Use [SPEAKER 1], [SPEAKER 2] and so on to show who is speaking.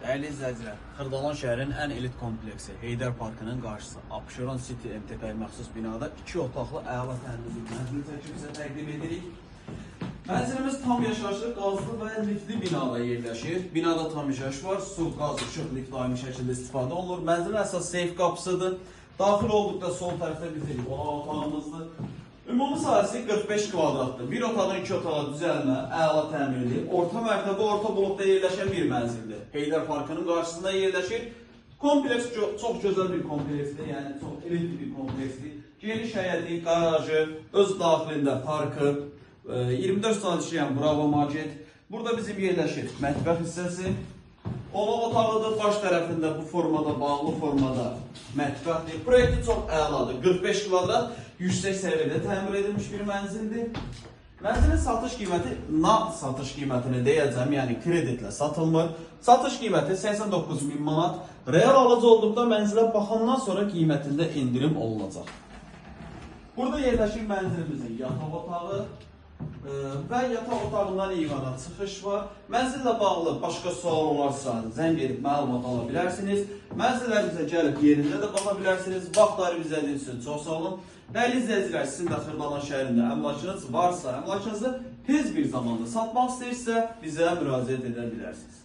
[SPEAKER 1] Dəyərli izləyicilər, Xırdalan şəhərinin ən elit kompleksi Heydər Parkının qarşısı Abşeron City MTK-ya məxsus binada 2 otaqlı əla təmirli mənzil çəkib sizə təqdim edirik. Mənzilimiz tam yaşayışlı, qazlı və liftli binada yerləşir. Binada tam yaşayış var, su, qaz, işıq, lift daimi şəkildə istifadə olunur. Mənzilin əsas seyf qapısıdır. Daxil olduqda sol tərəfdə bizim qonaq otağımızdır. Ümumi sahəsi 45 kvadratdır. Bir otaqdan iki otağa düzəlmə, əla təmirli, orta mərtəbə, orta blokda yerləşən bir mənzildir. Heydər Parkının qarşısında yerləşir. Kompleks çox gözəl bir kompleksdir, yəni çox elitli bir kompleksdir. Geniş həyəti, qarajı, öz daxilində parkı, 24 saat işləyən Bravo Market. Burada bizim yerləşir mətbəx hissəsi. Qonaq otağıdır, baş tərəfində bu formada, bağlı formada mətbəxdir. Proyekti çox əladır. 45 kvadrat, yüksək səviyyədə təmir edilmiş bir mənzildir. Mənzilin satış qiyməti nağd satış qiymətini deyəcəm, yəni kreditlə satılmır. Satış qiyməti 89 min manat. Real alıcı olduqda mənzilə baxandan sonra qiymətində endirim olunacaq. Burada yerləşir mənzilimizin yataq otağı və yataq otağından eyvana çıxış var. Mənzillə bağlı başqa sual olarsa zəng edib məlumat ala bilərsiniz. Mənzillərimizə gəlib yerində də baxa bilərsiniz. Vaxt ayırıb izlədiyiniz üçün çox sağ olun. Dəyərli izləyicilər, sizin də Xırdalan şəhərində əmlakınız varsa, əmlakınızı tez bir zamanda satmaq istəyirsə bizə müraciət edə bilərsiniz.